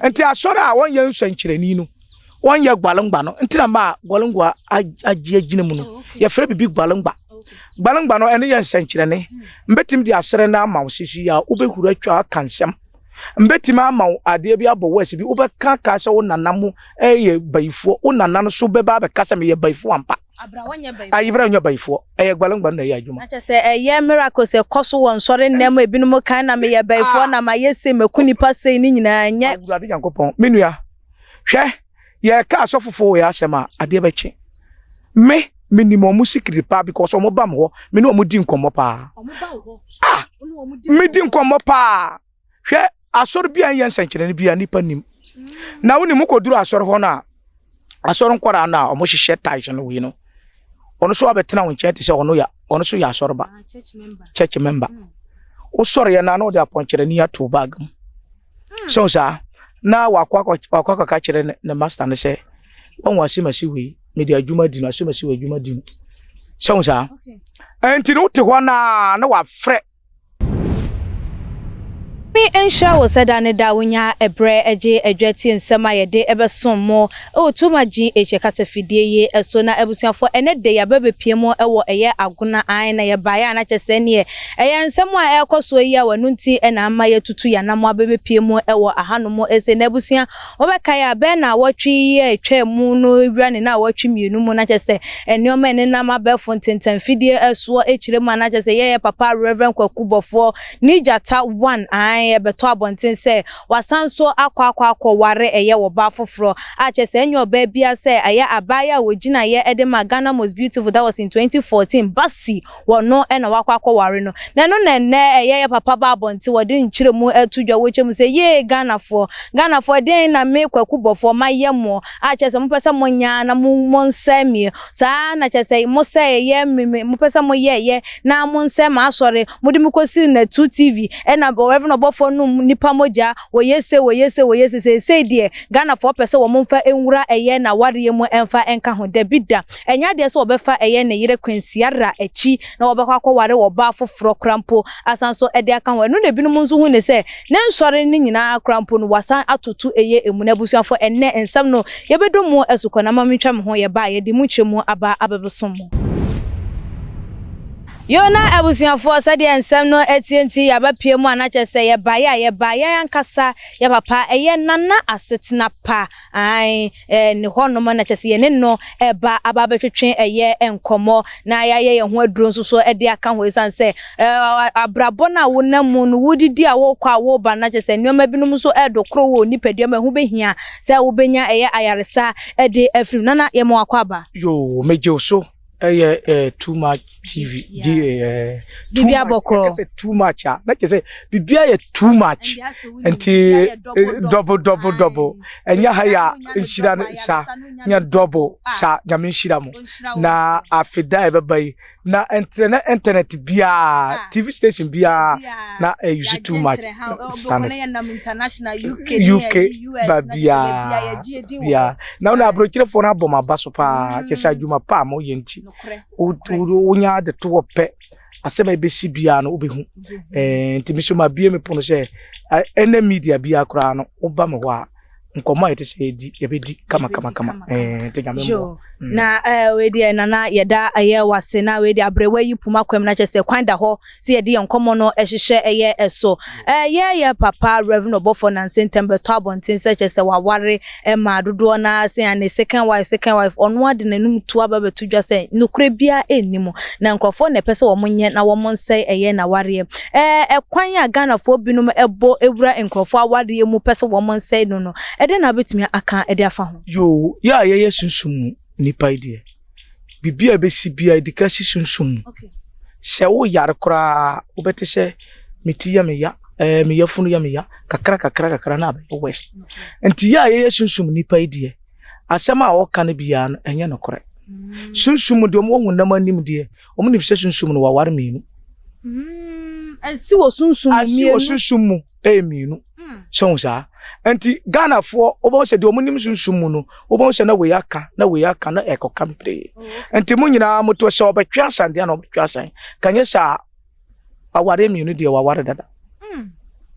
Nti asɔre a wɔnyɛ nsɛnkyerɛnni no, wɔnyɛ gwalengba no, nti na ma gwalengba agye agyina mu no. Oh, Yɛfrɛ biribi gwalengba. Gwalengba no, ɛno yɛ nsɛnkyerɛnne. Mbɛtumi de asere no ama wo sisi a wobɛhuru atwa aka nsɛm. Mbɛtumi ama wo adeɛ bi abɔ wo asi bi, wobɛka ka sɛ wo nana mo yɛ bayifoɔ, wo nana no so bɛba abɛka sɛ meyɛ bayifoɔ ampa. Ayi bra nyɛ bayifoɔ. Ɛyɛ gbalangba na ɛyɛ adwuma. Na kyerɛ sɛ ɛyɛ miracles ɛkɔ so wɔ nsɔre nnɛ mu ebinom kan na meyɛ bayifoɔ ah. na mayɛ sei maku nipa sei ne nyinaa nyɛ. Awurade Nyankopɔn me nua hwɛ yɛka asɔfofoɔ wɔ yɛ asɛm a adeɛ bɛkye me menim ɔmo secret paa because ɔmo ba me hɔ me ne ɔmo di nkɔmmɔ paa. Ah medi nkɔmmɔ paa. Hwɛ, asɔre bi a ɛnyɛ nsɛnkyerɛnne bi a nnipa nim. Na wonim wokɔduru asɔre hɔ no a, asɔre nkwadaa no a wɔhyehyɛ tiles no wei no, ɔno nso abɛtena wo nkyɛn te sɛ ɔno yɛ ɔno nso yɛ asɔreba. Ah, church member. Mm. Wosɔre yɛ na na ɔde apɔnkyerɛni ato bag mu. Mm. So saa na wakɔ wakɔ akɔka kyerɛ ne master no sɛ wɔn wɔ asemasi wei mede adwuma di no asemasi wɔ adwuma di no. So saa. Ɛnti no wote hɔ naa na wafrɛ Nyame nhyira wo sɛ da ne da wonya ɛberɛ gye adwa tie nsɛm a yɛde bɛsom mo wɔ Tuma GH kasafidie yi so. Na abusuafoɔ ɛnɛ da yi aba bɛpue mu wɔ ɛyɛ Agona ae na yɛbaeɛ a na kyerɛ sɛ neɛ ɛyɛ nsɛm a ɛrekɔ soɔ yi a ɛno nti na ama yɛatutu yɛn anamɔ aba bɛpue mu wɔ ahanom sei. Na abusua Wobɛkae a, bɛyɛ nnawɔtwe yi a etwaa mu no wura ne nnawɔtwe mmienu mu na kyerɛ sɛ nneɛma a ɛnenam abɛɛfo ntentanfidie soɔ kyerɛ mu a na kyerɛ sɛ yɛyɛ papa Rev. Kwaku Bɔfoɔ ne Gyata one ae ɛbɛtɔ abɔnten sɛ wasan nso akɔ akɔ akɔ ware ɛyɛ ɔbaa foforɔ a kyerɛ sɛ ɛnyɛ ɔbaa biara sɛ ɛyɛ abaayewa a ɔgyinaeɛ de maa Ghana Most Beautiful that was in 2014 Bassey Wɔno na wakɔ akɔware no. Na ɛno na ɛnnɛ ɛyɛ yɛ papa ba abɔnten wɔde nkyerɛmu to dwa wɔkyerɛ mu sɛ yee Ghanafoɔ, Ghanafoɔ ɛdeɛn na me Kwaku Bɔfoɔ mayɛ mo a kyerɛ sɛ mopɛ sɛ monyɛ ara na mo monsɛe me saa na kyerɛ sɛ mosɛe yɛ me me mopɛ sɛ moyɛ yɛ na monsɛe m'asɔre mode me kɔsi Natu TV ɛna Reverend ɔbɔfoɔ nom nipa mogya wɔyɛ sei wɔyɛ sei wɔyɛ sei seesei deɛ Ghanafoɔ pɛ sɛ wɔn mfa nwura ɛyɛ n'awareɛ mu ɛmfa nka ho dabi da Ɛnyɛ adeɛ sɛ ɔbɛfa ɛyɛ ne yere Queen Ciara akyi na wɔbɛkɔ akɔware ɔbaa foforɔ koraa mpo asan nso de aka ho. Ɛno na ebinom nso hu no sɛ ne nsɔre no nyinaa koraa mpo no wasan atoto ɛyɛ emu. Na abusuafoɔ ɛnnɛ nsɛm no yɛbɛdɔ mu asukɔ na ma mentwa me ho yɛba a yɛde mu nkyerɛmu aba abɛbɛsom mo. Yoo na abusuafoɔ sɛdeɛ nsɛm no teɛ nti yɛaba pie mu a na kyerɛ sɛ yɛbaeɛ a yɛbaa yɛn ankasa yɛ papa ɛyɛ Nana Asetena Pa ae ne hɔnom na kyerɛ sɛ yɛne no reba aba abɛtwetwe ɛyɛ nkɔmmɔ na yɛayɛ yɛn ho aduro nso so de aka ho ɛsiane sɛ abrabɔ no a wonam mu no wodidi a wokɔ a woba no na kyerɛ sɛ nneɛma binom nso ɛredokoro wɔ nipadua mu ɛho bɛhia sɛ wobɛnya ɛyɛ ayaresa de afiri mu. Nana yɛma wakɔ aba. Yoo megye wo so ɛyɛ eh, too much tv gye eh, too much bɔkɔɔ sɛ too much a na kyerɛ sɛ biribiara yɛ too much nti eh, double double double ɛnyɛ ha yɛ a nhyira no sa nyɛ double ah. sa nyame nhyira mo na afeda a ɛbɛba yi na internet internet biara ah. tv station biara na ɛyusu eh, too much standard uk baabiara biara na wona aburokyerɛfoɔ no abɔ mo aba so paa kyɛ sɛ mm. adwuma pa a moyɛ nti wonya ade to hɔ pɛ asɛm a ɛbɛsi biara no wobɛhu nti me so mabie me pono sɛ ɛnɛ media biara koraa no woba me hɔ a nkɔmmɔ a yɛte sɛ yɛdi yɛbɛdi kama kama kama nti nyame mmoa mm. na wei deɛ nana yɛda ɛyɛ wase na wei deɛ aberewa yi puma kwam na kyɛ sɛ kwan da hɔ sɛ yɛde yɛn nkɔmmɔ no hyehyɛ ɛyɛ ɛso. Ɛyɛ yɛ papa Rev. Ɔbɔfoɔ Nanse ntɛm bɛtɔ abɔnten sɛ kyerɛ sɛ waware ma dodoɔ no ara sɛ ne second wife second wife ɔno ara de n'anum tu aba bɛto dwa sɛ nokorɛ biara nni mu na nkurɔfoɔ na ɛpɛ sɛ wɔn nyɛ na wɔn nsɛe ɛyɛ n'awareɛ. Ɛɛ ɛkwan a Ghanafoɔ binom bɔ wura nkurɔfoɔ awareɛ mu pɛ sɛ wɔn nsɛe no no ɛdɛn na wobɛtumi aka de afa ho? Yoo, yɛ a yɛyɛ sunsum mu nnipa yi deɛ, biribi a ɛbɛsi biara ɛdi ka si sunsum mu. Sɛ woyare koraa wobɛte sɛ me ti yɛ me ya, ɛɛ me yafunu yɛ me ya, kakra kakra kakra na abɛyɛ worse. Nti yɛ a yɛyɛ sunsum nnipa yi deɛ, asɛm a wɔka no biara no ɛnyɛ nokorɛ. Mm. Sunsum deɛ wɔn honam anim deɛ, wɔn nim sɛ sunsum no waware mmienu. Mm, asi wɔ sunsum mu mmienu. Asi wɔ sunsum mu ɛyɛ mmienu. Sɛ wɔn saa. Nti Ghanafoɔ wobɛhu sɛ deɛ wɔn nim sunsum mu no wobɛhu sɛ na wei aka na wei aka na ɛkɔka bebree. Oh, Nti mo nyinaa mo to sɛ ɔbɛtwe asan deɛ na ɔbɛtwe asan. Kanyɛ saa awareɛ mmienu deɛ waware dada. Hmm.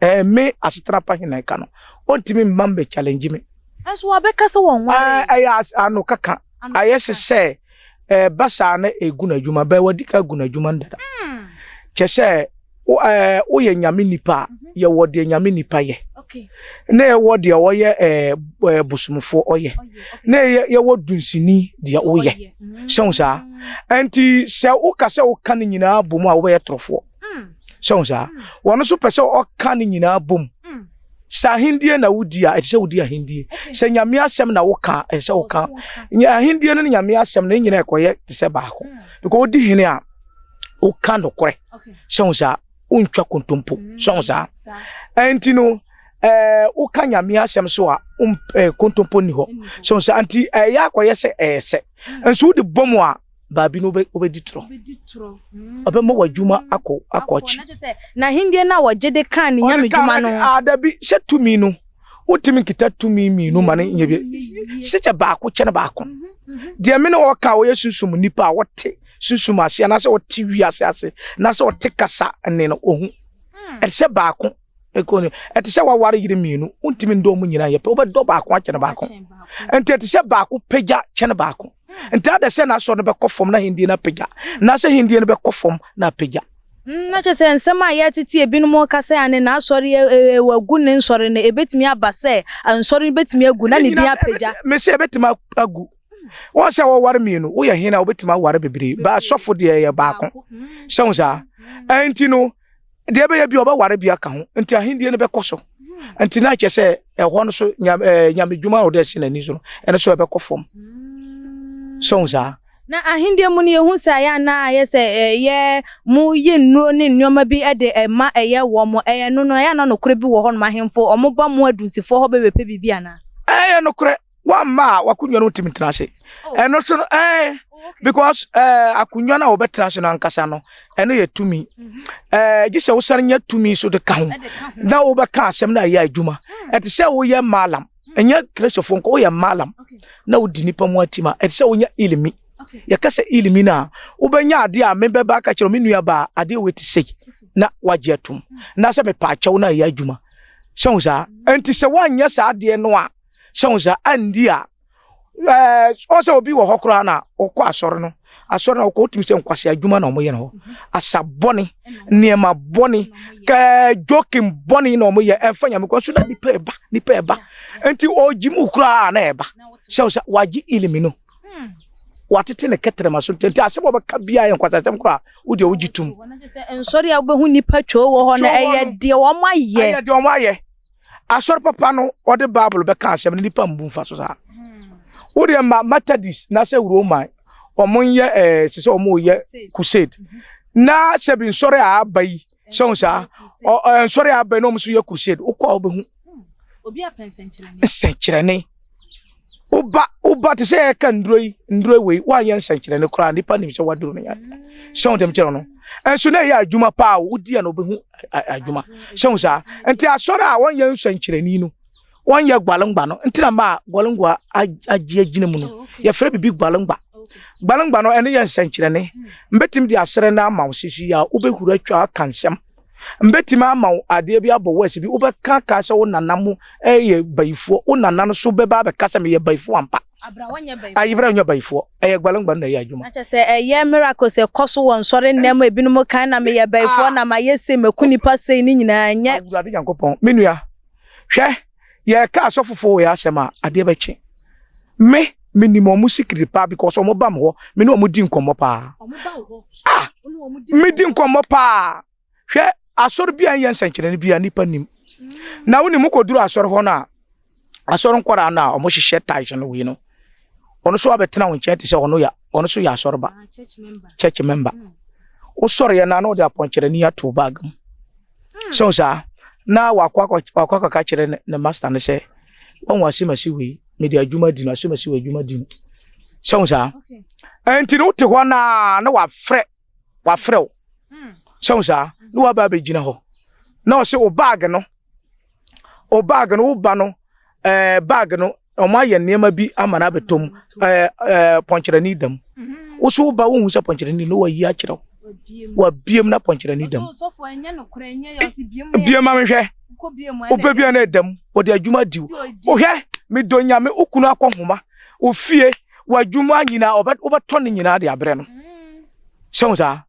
Ɛɛ me asetena pa hena ɛka no. Ɔntumi mma mbɛ challenge me. Nso wabɛka sɛ wɔn ware. Ɛyɛ ano kaka. Ayɛ sɛ sɛ ɛba saa na egu n'adwuma bɛɛ wadi ka gu n'adwuma no dada. Hmm. Kyɛ sɛ ɛɛ woyɛ nyame nipa a mhm. yɛwɔ deɛ nyame nipa yɛ. Na yɛwɔ deɛ ɔyɛ ɛɛ ɛɛ bosomfoɔ ɔyɛ. Na yɛwɔ dunsini deɛ ɔyɛ. Sɛ wo saa. Hmm. Nti sɛ woka sɛ woka ne nyinaa bɔ mu a wobɛyɛ torɔfoɔ. Sɛ wo saa. Wɔn nso pɛ sɛ ɔka ne nyinaa bom. Sɛ ahendie na wodi a, ɛte sɛ wodi ahendie. Sɛ nyame asɛm na woka a, ɛsɛ sɛ woka. Ahendie no ne nyame asɛm no nyinaa ɛkɔyɛ te sɛ baako. Because wodi hene a, woka nokorɛ. Sɛ wo saa, wontwa kontompo. Sɛ wo saa. Ɛnti no, ɛɛ woka nyame asɛm so a, kontompo nni hɔ. Sɛ wo saa, nti ɛyɛ akɔyɛ sɛ ɛyɛ sɛ. Nso wode bɔ mu a, baabi no wobɛdi torɔ. Ɔbɛma w'adwuma akɔ akɔ akyi. N'ahennie no a wɔgye de kaa ne nyame dwuma no ho. Ah, dabi, sɛ tumi no, wontumi nkita tumi mmienu ma no nyɛ bi. Sɛ kyɛ baako kyɛne baako. Mhm, mhm. Deɛ me ne ɔka a ɔyɛ sunsum nipa a wɔte sunsum ase anaasɛ ɔte wiase ase anaasɛ ɔte kasa ne no ɔhu. Hmm. Ɛte sɛ baako ɛkɔ no ɛte sɛ waware yere mmienu wontumi ndɔ ɔmo nyinaa yɛ pɛ wobɛdɔ baako akyɛne baako. Nti ɛte sɛ baako pagya kyɛne baako. Nti adɛ sɛ n'asɔre no bɛkɔ fam na ahenni no apagya, anaasɛ ahenni no bɛkɔ fam na apagya. Na kyerɛ sɛ nsɛm a yɛtete ebinom ka sɛ ane n'asɔre wagu ne nsɔre no, ebetumi aba sɛ nsɔre no betumi agu na ne din apagya. Mese ebetumi agu. Wɔn sɛ wɔware mmienu, woyɛ hene a wobetumi aware bebree, ba asɔfo deɛ ɛyɛ baako. Sɛ wo saa. Ɛnti no, deɛ ɛbɛyɛ bi ɔbɛware bi aka ho nti ahendie no bɛkɔ so nti na kyɛ sɛ ɛhɔ no so nyame ɛɛ nyamedwuma a ɔde asi n'ani so no ɛno so ɛbɛkɔ fam so ho saa. Na ahendie mu no yɛhu sɛ ayɛ anaa ayɛ sɛ ɛyɛ mo yi nnuro ne nneɛma bi de ɛma ɛyɛ wɔn mo ɛyɛ no no ɛyɛ anaa nokorɛ bi wɔ hɔ nom ahemfo wɔn ba mo adunsifoɔ hɔ bɛbɛpɛ biribi anaa. Ɛyɛ nokorɛ wamma a w'akonnwa no ntumi ntena ase oh. ɛno so no ɛɛ eh, oh, because ɛɛ eh, akonnwa no a wɔbɛtena ase no ankasa no ɛno yɛ tumi mhm. ɛɛ eh, gye sɛ wosan nya tumi so de ka ho na wobɛka asɛm no a ɛyɛ adwuma mm. ɛte sɛ woyɛ malam mm. ɛnyɛ kristofo nko woyɛ malam na wodi nipa mu atim a ɛte sɛ wonya ilimi yɛka sɛ ilimi no a wobɛnya adeɛ a mebɛba aka kyerɛ me nua baa adeɛ wei te sei na wagye atom mm. na sɛ mepɛ akyɛw no a ɛyɛ adwuma sɛ wo saa ɛnti sɛ woanyɛ saa adeɛ no a sɛ wo sɛ andi a ɛɛ ɔsɛ obi wɔ hɔ koraa na ɔkɔ asɔre no asɔre na ɔkɔ wotumi sɛ nkwasi adwuma na wɔyɛ no hɔ asa bɔne nneɛma bɔne kɛɛ joking bɔne na wɔyɛ ɛnfa nyame kwan so na nipa ɛba nipa ɛba nti ɔgye mu koraa na ɛba sɛ sɛ wagye ilimi no watete ne kɛtɛrɛma so nti asɛm a ɔbɛka biara yɛ nkwasasɛm koraa wo deɛ wogye tom. Nsɔre a wobɛhu nipa twoo wɔ hɔ no ɛyɛ deɛ wɔn ayɛ. Ɛyɛ deɛ wɔn ayɛ. Asɔre papa no ɔde Bible bɛka asɛm no nipa mbu mfa so saa. Wo deɛ ma Methodist na sɛ Roman wɔn nyɛ ɛɛ sɛ sɛ wɔn yɛ crusade na sɛbi nsɔre a aba yi sɛ wɔn saa ɔ ɛɛ nsɔre a aba yi na wɔn nso yɛ crusade wokɔ a wobɛhu. Obi apɛ nsɛnkyerɛnne. Nsɛnkyerɛnne. Woba woba te sɛ yɛka nnuro yi nnuro wei woanyɛ nsɛnkyerɛnne koraa nipa nim sɛ waduro no yɛ sɛ wɔn tɛm kyerɛ no nso na ɛyɛ adwuma paa wodi a na wobɛhu adwuma sɛ wɔn saa nti asɔre a wɔnyɛ nsɛnkyerɛnne no wɔnyɛ gbalengba no nti na maa gbalengba agye agyina mu no oh, yɛfrɛ biribi gbalengba gbalengba no ɛno yɛ nsɛnkyerɛnne mbɛtumi de asrɛ no ama wo sisi a wobɛhuru atwa aka nsɛm Mbɛtumi ama wo adeɛ bi abɔ wo asi bi, wobɛka aka sɛ wo nana mo yɛ bayifoɔ, wo nana no so bɛba abɛka sɛ meyɛ bayifoɔ ampa. Ayibra nyɛ bayifoɔ, ɛyɛ gbalangba na ɛyɛ adwuma. Na kyerɛ sɛ ɛyɛ miracles ɛkɔ so wɔ nsɔre nnɛ mu ebinom kan na meyɛ bayifoɔ na mayɛ sei maku nipa sei ne nyinaa nyɛ. Awurade Nyankopɔn, me nua, hwɛ, yɛreka asɔfofoɔ wei asɛm a, adeɛ bɛkye. Me, menim wɔn secret paa because wɔn ba me hɔ, me ne wɔn di nkɔmmɔ paa. Ah, medi nkɔmmɔ paa. Hwɛ, asɔre bi a ɛnyɛ nsɛnkyerɛnne bi a nipa nim. Na wonim wokɔduru asɔre hɔ no a, asɔre nkwadaa no a wɔhyehyɛ tiles no wei no, ɔno nso abɛtena wo nkyɛn te sɛ ɔno yɛ ɔno nso yɛ asɔreba ah, church member. Mm. Wosɔreɛ no a na ɔde apɔnkyerɛni ato bag mu. Mm. Sɛ wo saa na wakɔ akɔka kyerɛ ne master no sɛ wɔn asemasi wei mede adwuma di no asemasi wei adwuma di no sɛ wo saa ɛnti no wote hɔ naa na wafrɛ wafrɛ wo hmm. sɛ wo saa na waba abɛgyina hɔ na ɔsɛ wo baage no wo baage no wo ba no ɛɛ baage no wɔn ayɛ nneɛma bi ama no abɛtɔ mu ɛɛ ɛɛ pɔnkyerɛni da mu woso wo ba wohu sɛ pɔnkyerɛni no wayi akyerɛ wo. Wabiem na pɔnkyerɛni dam. Biem ma mehwɛ. Wopɛ bia na ɛda mu. Wɔde adwuma di wo. Wohwɛ, medɔ nyame, wo kunu akɔ homa, wo fie, w'adwuma nyinaa, wobɛtɔ ne nyinaa de abrɛ no. Sɛ wo saa?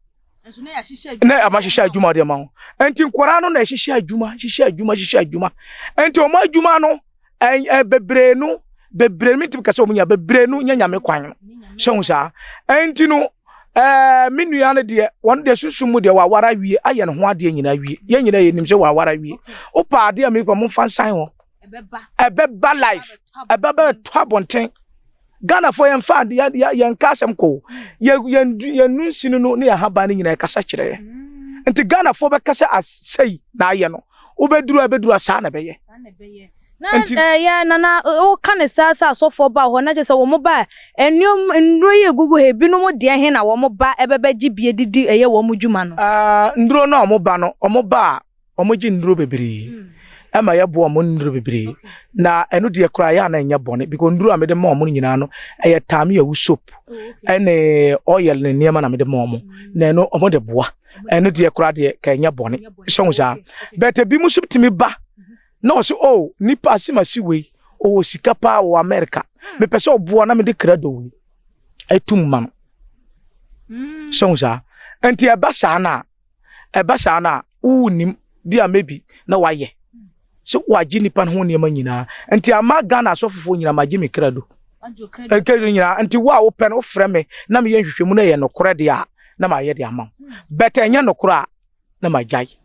Na ama hyehyɛ adwuma de ama wo. Nti nkwaraa no na ɛhyehyɛ adwuma, hyehyɛ adwuma, hyehyɛ adwuma. Nti wɔn adwuma no, ɛ bebree no, bebree no, mentumi kasa wɔn nyinaa, bebree no nyɛ nyame kwan no. Sɛ wo saa? Nti no, ɛɛ me nua no deɛ, wɔn deɛ sunsum mu deɛ wawara awie, ayɛ ne ho adeɛ nyinaa awie. Yɛn nyinaa yɛnim sɛ wawara awie. Wopɛ adeɛ a mekɔ, momfa nsan hɔ. Ɛbɛba life, ɛbɛba ɛtɔ abɔnten. Ghanafoɔ yɛn fa yɛn yɛn ka asɛm kɔ yɛn yɛn yɛn nunsini no ne yɛn haban no nyinaa ɛkasa kyerɛ yɛn. Nti Ghanafoɔ bɛka sɛ asɛyi na ayɛ no, wobɛduru a ɛbɛduru a saa na ɛbɛyɛ. Na ɛyɛ nana woka ne saa sɛ asɔfoɔ ba hɔ na kyerɛ sɛ wɔn ba a nneɛma nnuro yi egugu ha ebinom deɛ he na wɔn ba ɛbɛbɛgye bi adidi ɛyɛ wɔn dwuma no. Nnuro no a wɔn ba no, wɔn ba a wɔgye nnuro bebree ɛma yɛboa wɔn nnuro bebree na ɛno deɛ koraa yɛ a na ɛnyɛ bɔne because nnuro a mede ma wɔn nyinaa no ɛyɛ taame awu soap ɛne oil ne nneɛma na mede ma wɔn na ɛno wɔn de boa ɛno deɛ koraa deɛ ka ɛnyɛ bɔne sɛ wɔn saa but ebi mu nso tumi ba na ɔsɛ oh nipa asimasi wei ɔwɔ sika paa wɔ America mepɛ sɛ ɔboa na mede krado wei ɛtum ma no sɛ wɔn saa nti ɛba saa na Ɛba saa no a, wonnim bi a maybe na wayɛ sɛ wagye nipa no ho nneɛma nyinaa. Nti ama Ghana asɔfofoɔ nyinaa magye me krado. Krado nyinaa. Nti wo a wopɛ no wofrɛ me na meyɛ nhwehwɛmu na ɛyɛ nokorɛ deɛ a na mayɛ de ama wo. But ɛnyɛ nokorɛ a na magyae.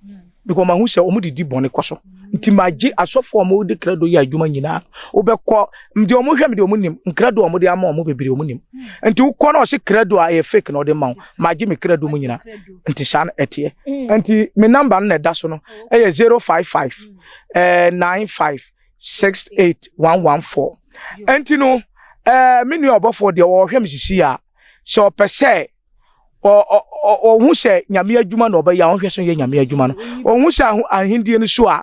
Because mahu sɛ wɔn de di bɔne kɔ so. Nti magye asɔfoɔ a wɔde krado yɛ adwuma nyinaa. Wobɛkɔ, deɛ wɔn hwɛ me deɛ wɔn nim, nkrado a wɔde ama wɔn bebree wɔn nim. Nti wokɔ na ɔse krado a ɛyɛ fake na ɔde ma wo. Magye me krado mu nyinaa. Nti saa na ɛteɛ. Nti me number no na ɛda so no ɛyɛ 055 95 68 114. Nti no me nua ɔbɔfoɔ deɛ ɔhwɛ me sisi a sɛ ɔpɛ sɛ ɔhu sɛ nyame adwuma na ɔbɛyɛ a ɔnhwɛ so yɛ nyame adwuma no ɔhu sɛ ahendie no so a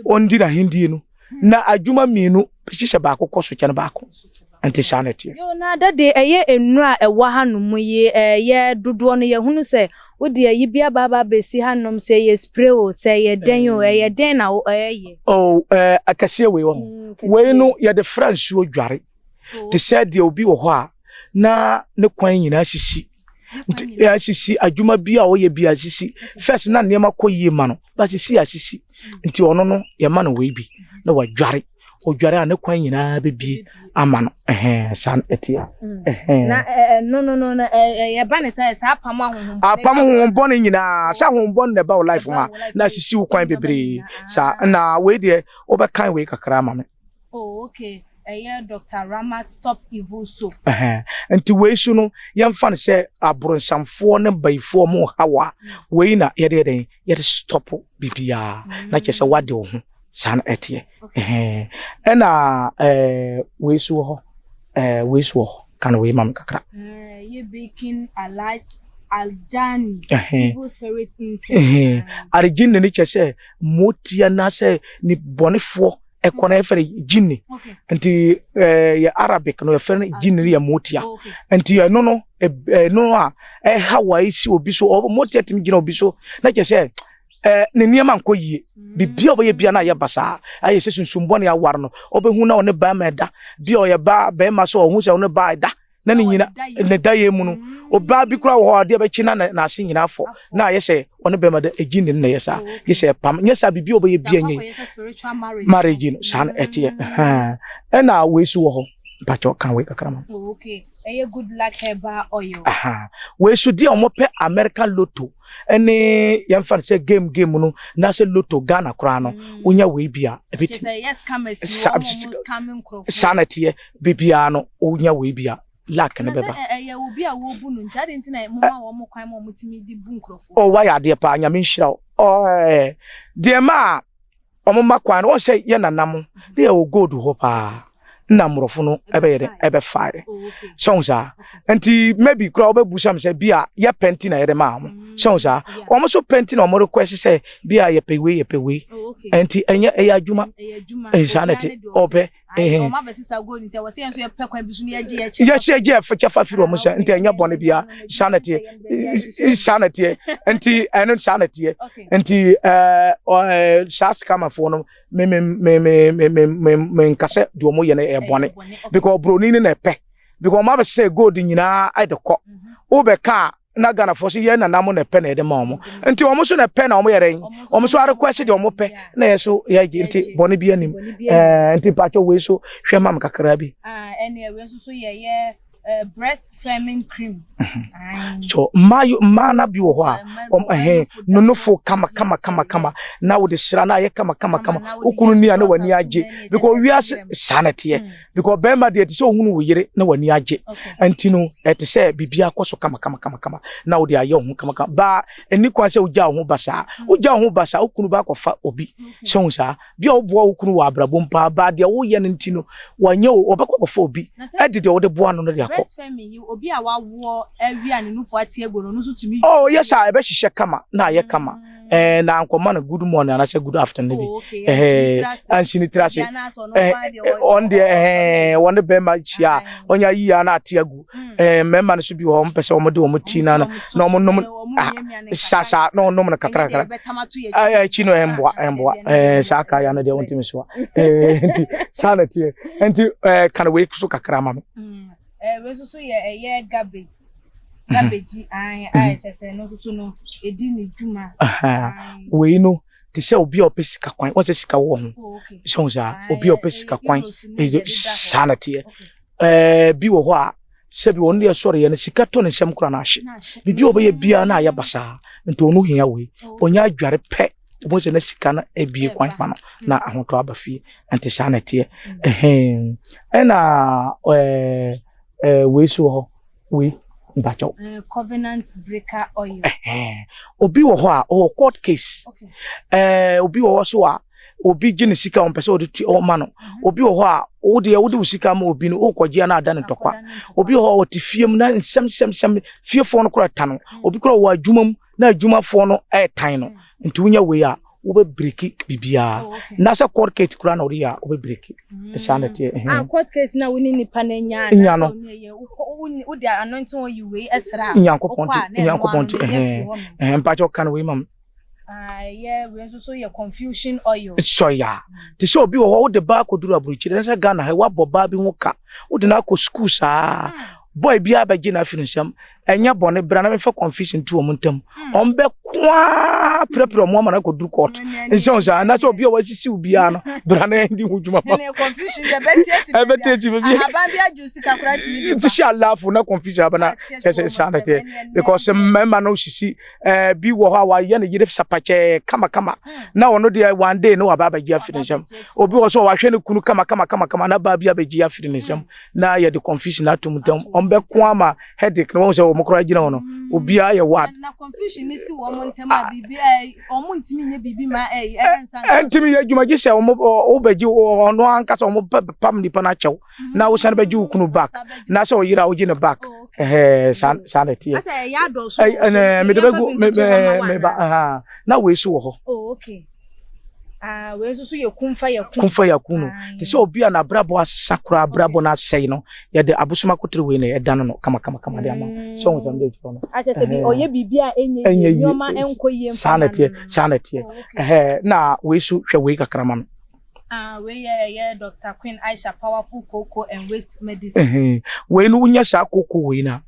ɔndi n'ahendie no na adwuma mmienu hyehyɛ baako kɔ so kyɛn baako nti saa na ɛteɛ. Yo na dade ɛyɛ nnuro a ɛwɔ hanom yi ɛyɛ dodoɔ no yɛhunu sɛ wode ayi bi aba aba abɛsi hanom sɛ ɛyɛ spray o sɛ ɛyɛ dɛn o ɛyɛ dɛn na ɛyɛ. Oh ɛɛ akɛseɛ wei wɔ ho wei no yɛde fra nsuo dware te sɛ deɛ obi wɔ hɔ a na ne kwan nyinaa sisi nti asisi adwuma bi a ɔyɛ bi asisi first na nneɛma kɔ yie ma no ba sisi asisi nti ɔno no yɛma no wei bi na wadware ɔdware a ne kwan nyinaa bɛbie ama no ɛhɛn saa no ɛteɛ ɛhɛn. Na ɛɛ no no no ɛyɛ ba ne sɛ saa apam ahohom apam ahohom bɔne nyinaa sɛ ahohom bɔne na ɛba wo life mu a na asisi wo kwan bebree saa na wei deɛ wobɛkan wei kakra ama me. Oh okay, ɛyɛ Doctor Rama stop evil soap. Ɛhɛn, nti wei so no yɛmfa no sɛ abronsamfoɔ ne bayifoɔ mo ha wo a, wei na yɛde yɛ dɛn, yɛde stop biribiara, na kyerɛ sɛ wade wo ho, saa na ɛteɛ. Ɛhɛn, ɛna ɛɛ wei so wɔ hɔ, ɛɛ wei so wɔ hɔ, ka no wei ma me kakra. Ɛyɛ baking alai aljani, evil spirit incense. Ɛhɛn, aljani no kyerɛ sɛ motia anaasɛ ne bɔnefoɔ ɛkɔ na yɛfrɛ no jinni nti ɛɛ yɛ arabic no yɛfrɛ no jinni no yɛ motia nti ɛno no ɛno a ɛha wɔ esi obi so ɔ motia tumi gyina obi so na kyerɛ sɛ ɛɛ ne nneɛma nkɔ yie biribi a ɔbɛyɛ bia na ayɛ basaa ayɛ sɛ sunsun bɔne aware no ɔbɛhu na ɔne bɛrima ɛda bi a ɔyɛ baa bɛrima so ɔhu sɛ ɔne baa ɛda na ne nyina ne da yɛ mu no ɔbaa bi koraa wɔ hɔ adeɛ bɛkye na n'ase nyinaa afɔ na ayɛ sɛ ɔne bɛrima da egyi ne na ɛyɛ saa gye sɛ ɛpam nyɛ saa biribi a ɔbɛyɛ bia nyɛ marriage no saa na ɛteɛ ɛna wei so wɔ hɔ mpakyɛ ɔka wei kakra ma oh, okay ɛyɛ good luck herbal oil wei so deɛ wɔpɛ American lotto ɛne yɛmfa no sɛ game game no na sɛ lotto Ghana koraa no wonya wei bi a ɛbɛtumi saa na ɛteɛ biribiara no wonya wei bi a luck no bɛba. Ɛyɛ obi a wɔbu no nti adɛn nti na moma wɔn kwan ma wɔtumi de bu nkurɔfoɔ. Oh wayɛ adeɛ paa nyame nhyira wo oh, deɛ ma a wɔn ma kwan no wɔn sɛ yɛ nana mo ne yɛ wɔ gold hɔ paa na mmorɔfo no ɛbɛyɛ dɛ ɛbɛfaeɛ sɛ wɔn saa nti maybe koraa wɔbɛbu sam sɛ bi a yɛ pɛ nti na yɛde maa wɔn sɛ wɔn saa wɔn nso pɛ nti na wɔn request sɛ bi a yɛpɛ wei yɛpɛ wei nti ɛnyɛ ɛyɛ adwuma ɛyɛ saa na ɛte ɔpɛ. Yɛhyɛ gye kyɛfa firi wɔn sɛ nti ɛnyɛ bɔne bia saa na teɛ saa na teɛ nti ɛno saa na teɛ nti ɛɛ saa sikamafoɔ no me me me me me me me me nkasɛ deɛ wɔn yɛ no ɛyɛ bɔne because broni no na ɛpɛ because wɔn abɛsɛ gold nyinaa ɛde kɔ wobɛka a na Ghanafoɔ so yɛn nana mo na ɛpɛ na yɛde ma wɔn nti wɔn so na ɛpɛ na wɔn yɛ dɛn wɔn so arequest deɛ wɔn pɛ na yɛ so yɛgye nti bɔne bi anim ɛɛ nti mpatsɔ wei so hwɛ ma me kakra bi. Ɛnna wei nso so yɛ yɛ breast firming cream. So mmaa mmaa na bi wɔ hɔ a wɔn ɛhɛn nonofo kama kama kama kama na wɔde sra na ayɛ kama kama kama okunu ni a na wɔn ani agye because wiase saa na ɛteɛ. Because bɛrima deɛ ɛte sɛ ohunu wo yere na w'ani agye. Nti no ɛte sɛ biribi akɔ so kama kama kama kama na wode ayɛ wo ho kama kama. Baa ɛni kwan sɛ wogya wo ho basaa. Wogya wo ho basaa wo kunu ba akɔfa obi. Sɛ hu saa. Bi a woboa wo kunu wɔ abrabɔ mu paa baa deɛ woyɛ no nti no wanyɛ o ɔbɛkɔ akɔfa obi ɛde deɛ wode boa no no de akɔ. Breast firming yi obi a wawoɔ awie a ne nufu ate agu no ɔno nso tumi. Oh yɛ saa ɛbɛhyehyɛ kama na ayɛ kama. ɛɛ na nkɔma no good morning anaasɛ good afternoon bi oh, ɛɛ ansi ne tiri ase ɛɛ ɔn deɛ ɛɛ wɔn ne bɛrima hyia a ɔnya yi a na ate agu mm. ɛɛ mmarima no so bi wɔ hɔ wɔn pɛ sɛ wɔn de wɔn ti na na wɔn nom ah sasa na wɔn nom no kakra kakra ɛɛ akyi no ɛmboa ɛmboa ɛɛ saa kaa ya no deɛ wɔn ti mi so a ɛɛ nti saa na teɛ nti ɛɛ kan wei so kakra ma mi. Mm. Ɛɛ wei nso so yɛ ɛyɛ garbage. Cabbage ae a kyerɛ sɛ ɛno nso so no ɛdi ne dwuma. Wei no te sɛ obi a ɔpɛ sika kwan wɔn sɛ sika wɔ ho oh, sɛ wɔn saa obi a ɔpɛ sika kwan saa na teɛ ɛɛ bi wɔ hɔ a sɛbi wɔn deɛ sɔre yɛ no sika tɔ ne nsam kora n'ahye biribi a ɔbɛyɛ biara na ayɛ basaa nti ɔno hia wei ɔnya adware pɛ wɔn sɛ na sika no ebie kwan ma no na ahotɔ aba fie nti saa na teɛ ɛhɛn ɛna ɛɛ ɛɛ wei so wɔ hɔ. Wei mpakyɛw. Eh, covenant breaker oil. Eh, obi wɔ hɔ a ɔwɔ court case. Okay. Eh, obi wɔ hɔ so a obi gye ne sika ɔmpɛ sɛ ɔde tu ɔma no. Mhm. Obi wɔ hɔ a wo deɛ wode wo sika ma obi no wokɔgye na ada ne ntɔkwa. Obi wɔ hɔ a ɔte fie mu na nsɛm nsɛm nsɛm fiefoɔ no kora ta no. Mhm. Obi kora wɔ adwuma mu na adwumafoɔ no ɛretan no nti wonya wei a wobɛbreki biribiara oh, na sɛ court case koraa na wode yɛ a wobɛbreki mm. saa na ɛteɛ ah, court case na wo ne nipa no anya nya no wode anointing oil wei ɛsra nyankopɔn te nyankopɔn te ɛhɛn mpakyɛ ɔka no wei ma m ah, yɛ wei nso so yɛ confusion oil sɔya te sɛ obi wɔ hɔ wode ba akɔduru aburokyire na sɛ Ghana ha woabɔ baa bi ho ka wode no akɔ sukuu saa mm. Boy biara bɛgye no afiri nsam. Ɛnyɛ bɔne, bra na memfa confusion nto wɔn ntam. Hmm. Wɔn bɛko ara pirapira wɔn ama no akɔduru court. Nsɛm saa, anaasɛ obi a wasisi wo biara no, bra na yɛndi ho dwuma ma. Confusion deɛ bɛte asi baabi. Ɛbɛte asi baabi. Ahaban bi agye sika koraa tumi de ba. Nti hyɛ alaafo na confusion aba na kyɛ sɛ saa na ɛteɛ. Because mmarima no sisi ɛɛ bi wɔ hɔ a wayɛ ne yere sapakyɛɛ kamakama hmm. na ɔno deɛ one day na waba abɛgye afiri ne nsam. Obi wɔ so a wahwɛ ne kunu kama kama kama kama na baa bi abɛgye afiri ne nsam. Hmm. na yɛde confusion atom ntam wɔn bɛko ama headache na wɔn sɛ wɔn koraa gyina hɔ no mm. obiara yɛ wad. na confusion ni si wɔn ntam a biribi ɛ wɔn ntumi nyɛ biribi ma ɛ ɛ nsa. ɛntumi yɛ adwuma gye sɛ wɔn wɔbɛgye ɔno ankasa wɔn pam nipa no akyɛw na wosan bɛgye wo kunu back na sɛ ɔyere a wogye no back oh, ɛhɛɛ saa saa na ɛteɛ. asɛ ɛyɛ adɔso ɛɛ mede bɛgu me me me ba na wei so wɔ hɔ. oh okay. Ah, wei nso so yɛ kumfa yɛ kun. Kumfa yɛ kun no. Te sɛ obi a n'abrabɔ asesa koraa abrabɔ no asɛe no, yɛde abosom akotere wei na ɛda no no kama kama kama de ama. Sɛ ohun sɛ mede kyerɛ no. Akyɛ sɛ bi ɔyɛ biribi a ɛnyɛ yie, nneɛma ɛnkɔ yie mfa Saa na ɛteɛ, saa na ɛteɛ. Oh, Ɛhɛ, na wei so hwɛ wei kakra ma me. Ah, wei yɛ ɛyɛ Dr. Queen Aisha powerful cocoa and waste medicine. Wei no wonya saa cocoa wei na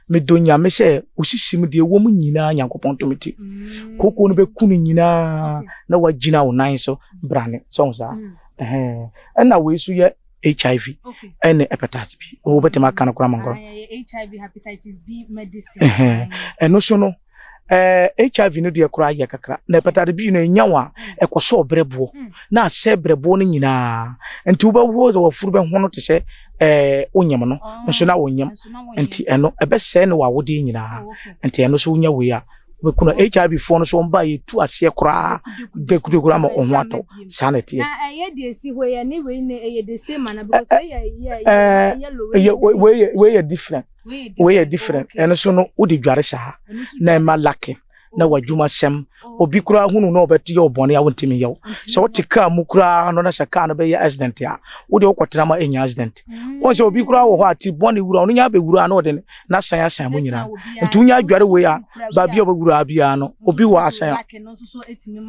Medɔ Nyame sɛ osisi mu deɛ ɛwɔ mu nyinaa Nyankopɔn tumi ti. Mm. Kooko no bɛku no nyinaa na wagyina wo nan so brane. Sɛ wo saa. Mm. Ɛna wei so yɛ HIV ɛne hepatitis B. Wobɛtumi aka no koraa ma nkɔrɔ. HIV hepatitis B medicine. Ɛno so no eh, HIV no deɛ koraa yɛ kakra na hepatitis B no ɛnya wo a ɛkɔ sɛ ɔbrɛboɔ mm. na asɛ brɛboɔ no nyinaa nti wobɛwo sɛ wafuru bɛhono te sɛ eh, wonyam no oh, nso na wonyam nti ɛno ɛbɛsɛe no w'awodeɛ nyinaa oh, nti ɛno so wonya wei a wobɛku no HIV foɔ no so wɔn ba yɛtu aseɛ koraa dekudekura ma ɔho atɔ saa na ɛteɛ. Wei yɛ different wei yɛ different ɛno so no wode dware saa na ɛma lacking. na w'adwuma sɛm. Obi koraa hunu na ɔbɛyɛ wo bɔne a wontumi nyɛ wo. Sɛ wote kaa mu koraa no na sɛ kaa no bɛyɛ accident a, wo deɛ wokɔtena ma ɛnya accident. Mm. Wɔn sɛ obi koraa wɔ hɔ a ti bɔne wura ɔno nya abɛwura na ɔde n'asan asan mu nyinaa. Nti wonya adware wei a baabi a ɔbɛwura biara no obi wɔ asan a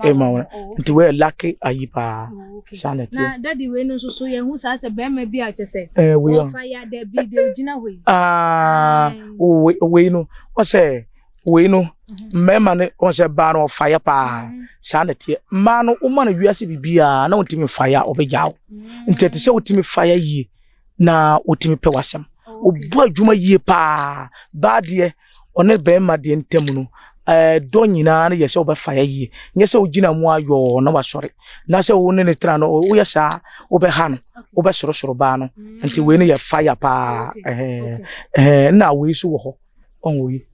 ɛma wɔn. Nti wei yɛ lucky ayi paa. Saa na ɛteɛ. Na dadi wei no nso so yɛhu saa sɛ bɛrima bi a kyɛ sɛ wɔfa ya dabi deɛ ogyina hɔ yi. Ah, wei no wɔsɛ wei no mmarima no wɔn sɛ baa no ɔfa yɛ paa mm-hmm. saa na teɛ mmaa no woma no wiase biribiara na wɔntumi fa yɛ a ɔbɛgya wo mm-hmm. nti ɛte sɛ wotumi fa yɛ yie na wotumi pɛ w'asɛm wobɔ adwuma yie paa baa deɛ ɔne bɛrima deɛ ntam no dɔ nyinaa no yɛ sɛ wobɛfa yɛ yie nyɛ sɛ wogyina mu ayɔɔ na wasɔre na sɛ wo ne ne tena no woyɛ saa wobɛha no wobɛsorosoro baa no nti wei no yɛ fire paa ɛhɛn na wei so wɔ hɔ ɔn wei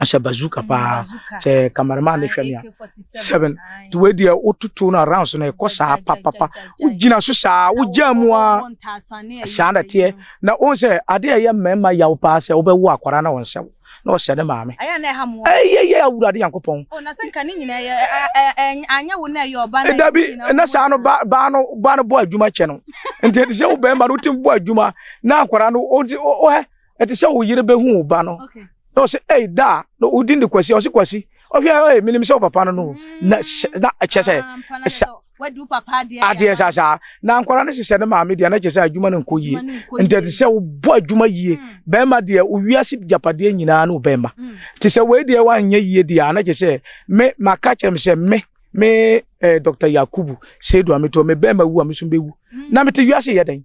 ɔhyɛ bazooka mm, paa sɛ cameraman ne hwɛ me a seven nti wei deɛ wototo no rounds no ɛkɔ saa papapa wogyina so saa wogyaa mu a saa na teɛ na wohu sɛ adeɛ a ɛyɛ mmarima yaw paa sɛ wobɛwo akwara na ɔnsɛ wo na ɔsɛ ne maame ɛyɛ yɛ awurade nyankopɔn oh, dabi na saa no baa no baa no bɔ adwuma kyɛ no nti ɛte sɛ wo bɛrima no wotumi bɔ adwuma na akwara no ɔhɛ ɛte sɛ wo yere bɛhu wo ba no na ɔsɛ ɛy da na wodin de kwasi ɔsɛ kwasi ɔhwɛ ɛy menim sɛ wo papa no no na na ɛkyɛ sɛ ɛsa adeɛ saa saa na nkwadaa no hyehyɛ ne maame deɛ na kyerɛ sɛ adwuma no nkɔ yie nti ɛte sɛ wobɔ adwuma yie mm. bɛrima deɛ wowiase gyapadeɛ nyinaa no bɛrima mm. te sɛ wei deɛ woanyɛ yie deɛ a na kyerɛ sɛ me maka kyerɛ me sɛ me me eh, Dr. Yakubu Seidu Ameto me bɛrima wu a me so bɛwu mm. na mete wiase yɛ dɛn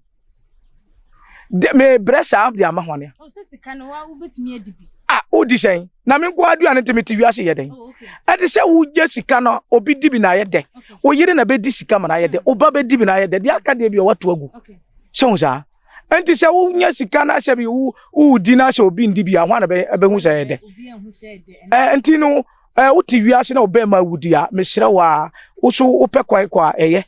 De mebrɛ saa de ama hwane a. Ɔsɛ sika no wa wobɛtumi adi bi. Ah, wodi sɛn? Na me nko aduane nti mete wiase yɛ dɛn? Oh, Ɛte sɛ wogye sika no obi di bi na ayɛ dɛ. Wo yere na bɛdi sika ma na ayɛ dɛ. Wo ba bɛdi bi na ayɛ dɛ. Deɛ aka deɛ bi a wato agu. Sɛ wo saa. Nti sɛ wonya sika na sɛ bi wo wodi na sɛ obi ndi bi a hwan na bɛhu sɛ ɛyɛ dɛ? Nti no wote wiase na ɔbɛn ma wudi a mesrɛ wo a wo so wopɛ kwan kɔ a ɛyɛ.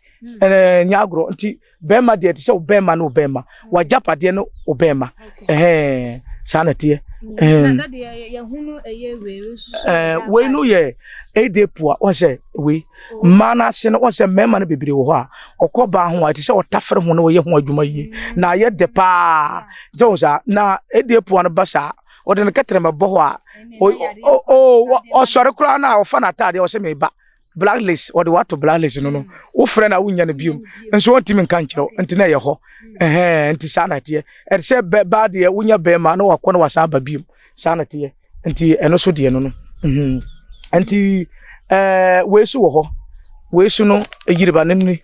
Nyɛ agorɔ nti Bɛrima deɛ ɛte sɛ wo bɛrima ne wo bɛrima w'agyapadeɛ ne wo bɛrima ɛhɛn saa na ɛteɛ. Wei no yɛ edepo a wɔn sɛ wei oh. mmaa no ase no wɔn sɛ mmarima no bebree wɔ hɔ a ɔkɔ baa ho a ɛte sɛ ɔtafere ho na ɔyɛ ho adwuma yie mm. na ayɛ dɛ paa sɛ wɔn saa na edepo no ba saa ɔde ne kɛtɛrɛmɛ bɔ hɔ a ɔsɔre koraa na ɔfa n'ataadeɛ ɔsɛ meba. blacklist wɔde wato blacklist no no wofrɛ na wonya no biom nso wɔntumi nka nkyerɛ wo nti na ɛyɛ hɔ ɛhɛn nti saa na ɛteɛ ɛte sɛ baa deɛ wonya bɛrima na wakɔ na wasan aba biom saa na ɛteɛ nti ɛno so deɛ no no nti ɛɛ wei so wɔ hɔ wei so no yiriba no ni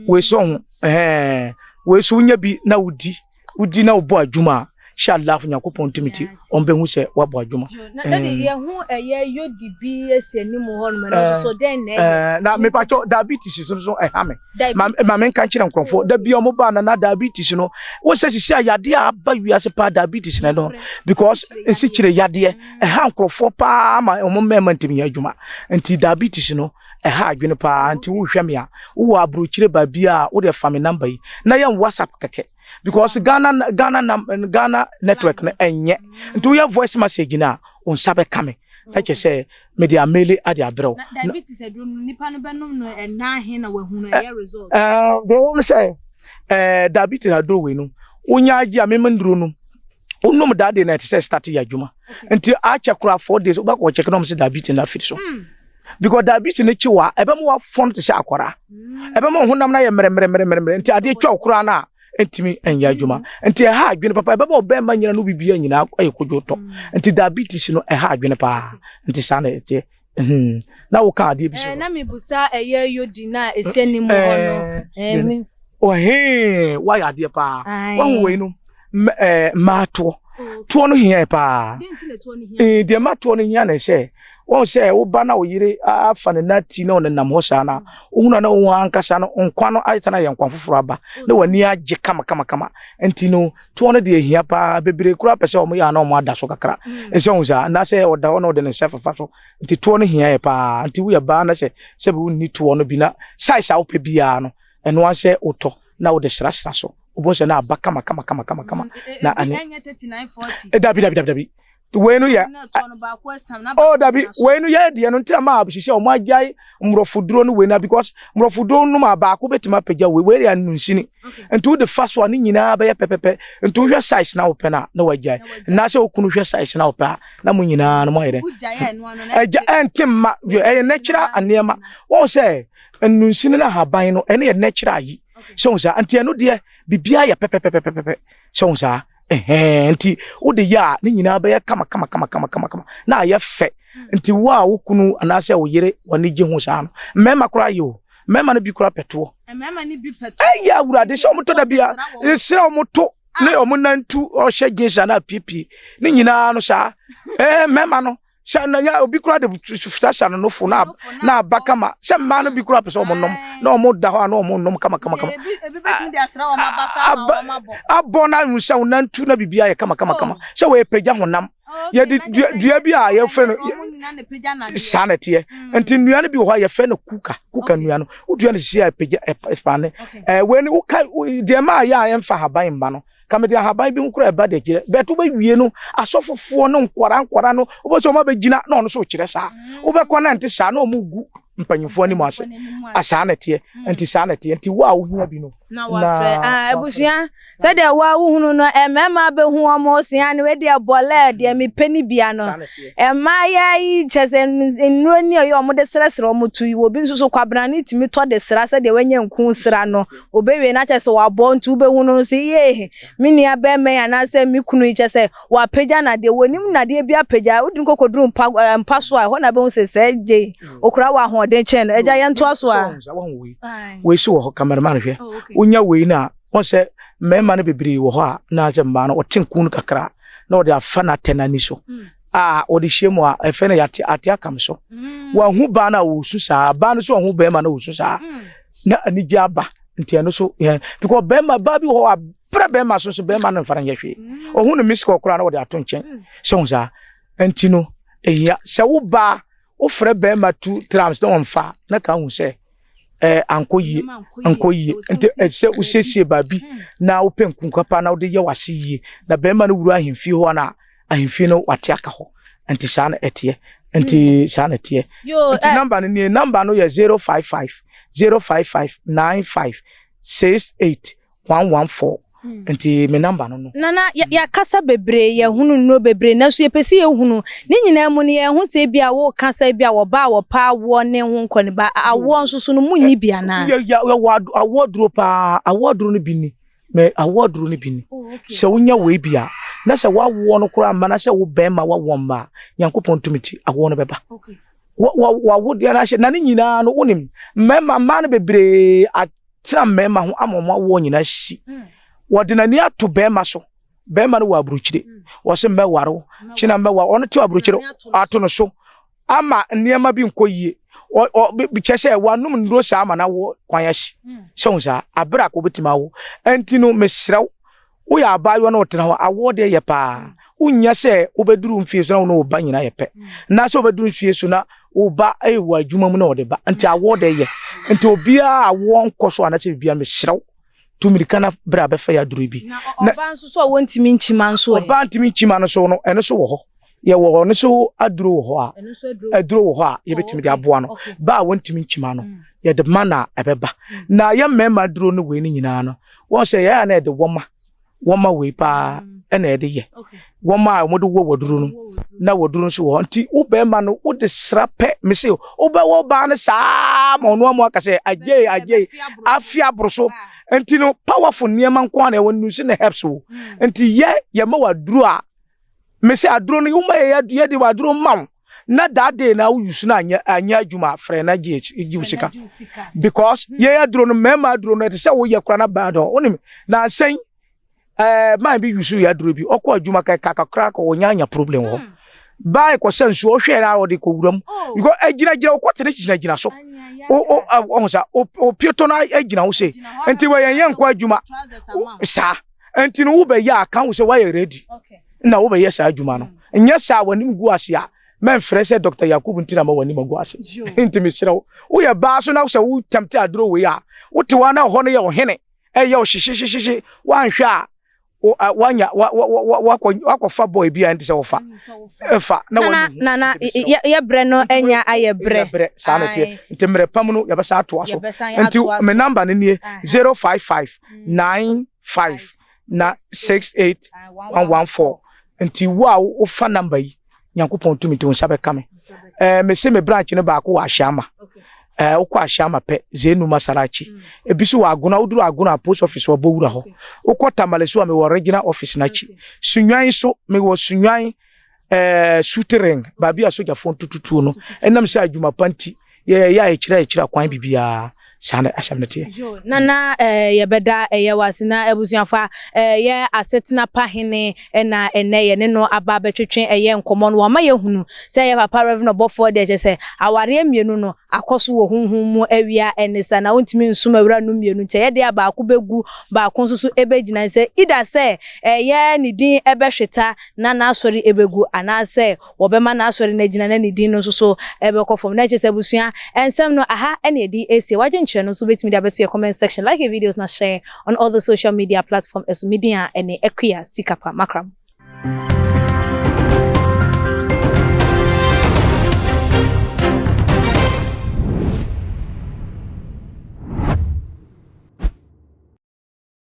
wei so ho ɛhɛn wei so wonya bi na wodi wodi na wobɔ adwuma a hyɛ Allah Nyankopɔn tumi ti wɔn bɛhu sɛ wabɔ adwuma. Na dade mm. yɛho ɛyɛ yodi bi esi anim hɔ nom ɛno nso so dɛn na ɛyɛ. Na mepatwɔ diabetes so so ɛha me. Ma ma menka nkyerɛ nkurɔfoɔ da bi ɔmo ba na na diabetes no wo sɛ sisi a yadeɛ a aba wiase paa diabetes na ɛno because nsikyire yadeɛ ɛha nkurɔfoɔ paa ma ɔmo mmarima ntumi nyɛ adwuma nti diabetes no ɛha adwene paa nti wohwɛ me a wowɔ aburokyire baabi a wode fa me number yi na yɛn whatsapp kɛkɛ because Ghana Ghana nam Ghana network no ɛnyɛ nti woyɛ voice message no a wo nsa bɛka me na kyerɛ sɛ mede amele ade abrɛ wo. Na diabetes aduro no nipa no bɛnom no ɛna ahe na wahu no ɛyɛ result. Ɛɛ deɛ wɔn sɛ ɛɛ diabetes aduro wei no wonya agye a mema nnuro no wonom daa deɛ na ɛte sɛ start yɛ adwuma nti akyɛ koraa 4 days wobɛkɔ kyɛk na ɔmo sɛ diabetes no afiri so. Mm. Because diabetes no kye wa ɛbɛma wafɔn te sɛ akwaraa. Mm. Ɛbɛma wo honam no ayɛ mmerɛmmerɛmmerɛmmerɛ nti adeɛ twa wo koraa no a ntumi nyɛ adwuma nti ɛha adwene papa ɛbɛma ɔbɛrima nyina no bibia nyinaa ayɛ kodwo tɔ mm. nti diabetes no ɛha adwene paa nti saa na ɛteɛ hmm. na woka adeɛ bi so eh, na mebusa ɛyɛ yodi na ɛsi anim hɔ no eh, ɔhee woayɛ adeɛ paa wahu wei no mmaa toɔ toɔ no hia paa deɛ mmaa toɔ no hia ne sɛ wɔn sɛ wo ba na wo yere afa ne nan ti na ɔnenam hɔ saa na wohunu na wɔn ankasa no nkwa no ayɛ na yɛ nkwa foforɔ aba na wɔn ani agye kama kama kama nti no toɔ no deɛ hia paa bebree koraa pɛ sɛ wɔn yɛ ana wɔn ada so kakra ɛsɛ wɔn saa anaasɛ ɔda hɔ na ɔde ne nsa fafa so nti toɔ no hia yɛ paa nti woyɛ baa na sɛ sɛbi wonni toɔ no bi na size a wopɛ biara no ɛno ara sɛ wotɔ na wode srasra so wobɛhu sɛ na aba kama kama kama kama kama na ɛne ɛnyɛ 39 40 dabi dabi dabi dabi. Wei no yɛ oh dabi wei no yɛ deɛ no ntina maa hyehyɛ wɔn agyae mmorɔfo duro no wei na because mmorɔfo duro no ma baako bɛtumi apagya wei wei yɛ anunsini nti wode fa so a ne nyinaa bɛyɛ pɛpɛpɛ nti wohwɛ size na wopɛ no a na wagyae anaasɛ wokunu hwɛ size na wopɛ a na mo nyinaa no moayɛ dɛ ɛgya ɛnte mma ɛyɛ natural nneɛma wɔn sɛ nnunsini no ahaban no ɛno yɛ natural yi sɛ wɔn saa nti ɛno deɛ biribiara yɛ pɛpɛpɛpɛpɛ sɛ wɔn saa ɛhɛn nti wode yɛ a ne nyinaa bɛyɛ kama kama kama kama kama kama na ayɛ fɛ nti wo a wo kunu anaasɛ wo yere wɔne gye ho saa no mmarima koraa yɛ o mmarima no bi koraa pɛtoɔ ɛyɛ awurade sɛ wɔtɔ da bi a nsira wɔn to ne wɔn nantu ɔhyɛ jeans anaa piepie ne nyinaa no saa ɛɛ mmarima no sɛ na nya obi koraa de sasa no nofo na na aba kama sɛ mmaa no bi koraa pɛ sɛ wɔn nom na wɔn da hɔ a na wɔn nom kama kama kama abɔ na nsa wɔn nantu na biribi ayɛ kama kama kama sɛ wɔyɛ pagya honam yɛde dua dua bi a yɛfrɛ no saa na ɛteɛ nti nnua no bi wɔ hɔ a yɛfrɛ no kuka kuka nnua no wodua no sisi a ɛpagya ɛpane ɛɛ wei no woka deɛ maa yɛ a ɛmfa haban mma no Ka mede ahaban bi ho koraa ɛba de kyerɛ. But wobɛwie no, asɔfofoɔ no nkwara nkwara no, wobɛhu sɛ wɔn abɛgyina na ɔno nso rekyerɛ saa. Wobɛkɔ na ɛnte saa na wɔn gu mpanyinfoɔ anim ase. Saa na ɛteɛ. Nti saa na ɛteɛ. Nti wo a wohia bi no. Na wafrɛ. Ah, abusua, sɛdeɛ wo a wohunu no, mmarima bɛhu wɔn sea no, wei deɛ bɔlɛ, deɛ mepɛ ne bia no. Mmayewa yi kyerɛ sɛ nnuro ni a ɔyɛ wɔn de srɛsrɛ wɔn to yi, obi nso so kwabena no tumi tɔ de sra sɛdeɛ wanya nku sra no, obewie na kyerɛ sɛ wabɔ nti wobɛhu no sɛ yee me nua bɛrima yi anaasɛ me kunu yi kyerɛ sɛ wapagya nadeɛ, wɔnim nadeɛ bi apagya, wode no kɔkɔduru mpa eh, mpa so a ɛhɔ na bɛhu sɛ sɛ gye okura wɔ ahoɔden kyɛn no. Agya yɛntoa so a. Wei so wɔ hɔ cameraman hwɛ. Wonya wei no a, wɔn sɛ mmarima no bebree wɔ hɔ a na sɛ mmaa no wɔte nku no kakra na wɔde afa n'atɛ n'ani so mm. a wɔde hyɛ mu a ɛfɛ no yɛate ate akam so mm. wɔahu baa no a wɔsu saa baa no so wɔahu bɛrima no wɔsu saa mm. na anigye aba nti ɛno so yɛn because bɛrima baa bi wɔ hɔ a brɛ bɛrima so nso bɛrima no mfa no nyɛ hwee ɔhu no miss call koraa na wɔde ato nkyɛn sɛ ho saa nti no ehia sɛ wo baa wofrɛ bɛrima tu trams na wɔmfa na ka hu sɛ ɛɛ ankɔ yie ankɔ yie nti ɛsɛ wosiesie baabi hmm. na wopɛ nkunka paa na wode yɛ w'ase yie na bɛrima no wura ahemfie hɔ na ahemfie no wate aka hɔ nti saa na ɛteɛ nti hmm. saa na ɛteɛ nti eh. namba no nie namba no yɛ 055 055 95 68 114 nti me number no no. Nana, yɛakasa bebree, yɛahunu nnuro bebree, nanso yɛpɛ sɛ yɛhunu. Ne nyinaa mu no, yɛnho sɛ ebia woreka sɛ ebia wɔba a wɔpɛ awoɔ ne ho nkɔniba. Awoɔ nso so no, monni bi anaa? Yɛwɔ awoɔ aduro paa, awoɔ aduro no bi ni. Mɛ awoɔ aduro no bi ni. Sɛ wonya wei bi a, na sɛ woawoɔ no koraa mma na sɛ wo bɛrima woawoɔ mma a, Nyankopɔn tumi ti, awoɔ no bɛba. Wawodeɛ no ahyɛ, na ne nyinaa no, wonim, mmarima mmaa no bebree tena mmarima ho ama wɔn awoɔ nyinaa si mm. wɔde n'ani ato barima so barima no wɔ aburokyire mm. wɔsɛ mbɛware wo kyena mbɛware ɔno te aburokyire ato no so ama nneɛma bi nkɔ yie kyɛ sɛ wanom nnuro saa ama n'awoɔ kwan asi mm. sɛ ho saa abere a kɔbɛtumi awo ɛnti no mesrɛ wo Woyɛ abaayewa na ɔtena hɔ awoɔ deɛ yɛ paa. Wonnya sɛ wobɛduru mfie so na wo ne wo ba nyinaa yɛ pɛ. Na sɛ wobɛduru mfie so na wo ba wɔ adwuma mu na ɔde ba. Nti awoɔ deɛ yɛ. Nti obiara awoɔ nkɔ so anaasɛ biribiara mesrɛ wo tu mirika na berɛ a bɛfa yɛ aduro bi. Na ɔbaa nso so a wɔntumi nkyima nso ɛ? Ɔbaa ntumi nkyima no so no ɛno so wɔ hɔ. Yɛwɔ ɔno so aduro wɔ hɔ a aduro wɔ hɔ a yɛbɛtumi de aboa no. Ba a wɔntumi nkyima no yɛde ma na ɛbɛba. Na yɛ mmarima aduro no wei no nyinaa no Wɔn sɛ yɛn a na yɛde wɔma wɔma wei paa mm. ɛna yɛde yɛ wɔma a wɔde wɔ waduro no na waduro nso wɔ hɔ nti wo bɛrima no wode sra pɛ mese wobɛwɔ baa no saa ma ɔno amu aka sɛ agyei agyei afi aboro so nti no powerful nneɛma nko a na ɛwɔ nnusi ne herbs wo mm. nti yɛ yɛma waduro a Mese aduro no woma yɛ yɛde waduro ma wo na that day na wo use no anyɛ anyɛ adwuma frɛ na gye gye wo sika because hmm. yɛn aduro no mmarima aduro no ɛte sɛ woyɛ kora na baa dɔ wonim na asɛn ɛɛ man bi use yɛ aduro bi ɔkɔ adwuma kɛkɛ kakra kɔ wɔnya anya problem wɔ hɔ hmm. baa kɔ sɛ nsuo ɔhwɛ na ɔde kɔ wuram oh. because egyinagyina ɔkɔ tene gyinagyina so o o ɔho sa o pieto na egyina ho se nti wɔyɛ yɛn nkɔ adwuma saa. Nti no wobɛyɛ a ka ho sɛ woayɛ ready na wobɛyɛ saa adwuma no. Nyɛ saa w'anim gu ase a mɛmfrɛ sɛ Dr. Yakubu nti na ma w'anim agu ase. Nti mesrɛ wo woyɛ baa so na sɛ wo tɛmte aduro wei a wote hɔ na ɛhɔ no yɛ wo hene ɛyɛ wo hyehyehyehye woanhwɛ a Wanya wakɔ wakɔfa boy bi a ɛnte sɛ wɔfa ɛfa na wɔn nana yɛ brɛ no anya ayɛ brɛ brɛ saa na ɛteɛ. Nti mmerɛ pam no yɛbɛsan atoa so. Nti me number no nie, 055 95 na 68 114. Nti wo a wofa number yi, Nyankopɔn tumi nti wo nsa bɛka me. Ɛɛ mese me branch no baako wɔ Ahyɛama. Ɛɛ wokɔ Ahyɛama pɛ, Zenu Masalachi. Ebi so wɔ Agona, woduru Agona post office wɔ Bowura hɔ. Wokɔ Tamale so a, mewɔ regional office no akyi. Sunwan so, mewɔ Sunwan ɛɛ Sutering, baabi a sogyafoɔ ntututuo no. Ɛnam sɛ adwuma pa nti, yɛyɛ a yɛkyerɛ yɛkyerɛ kwan biribiara. Saa na asɛm no teɛ. Yo, Nana eh, yɛbɛda ɛyɛ wo ase. Na abusuafo a ɛyɛ asetena pa hene na ɛnnɛ yɛne no aba abɛtwetwe ɛyɛ nkɔmmɔ no, wama yɛahunu sɛ ɛyɛ papa Rev. Ɔbɔfoɔ deɛ, kyerɛ sɛ awareɛ mmienu no akɔ so wɔ honhom mu awia ɛne sa, na wontumi nsom awuranom mmienu, nti ɛyɛ deɛ a baako bɛgu, baako nso so ɛbɛgyina, sɛ either sɛ ɛyɛ ne din ɛbɛhweta na n'asɔre ɛbɛgu, anaasɛ wɔbɛma n'asɔre no agyina na ne din no nso so bɛkɔ fam. Na kyerɛ sɛ abusua, nsɛm no, aha na yɛde resie. W'adwenkyerɛ no nso wobɛtumi de abɛto yɛn comment section. Like yɛn videos na share on all the social media platform so. Me din a ɛne Akua Sikapa. Makram.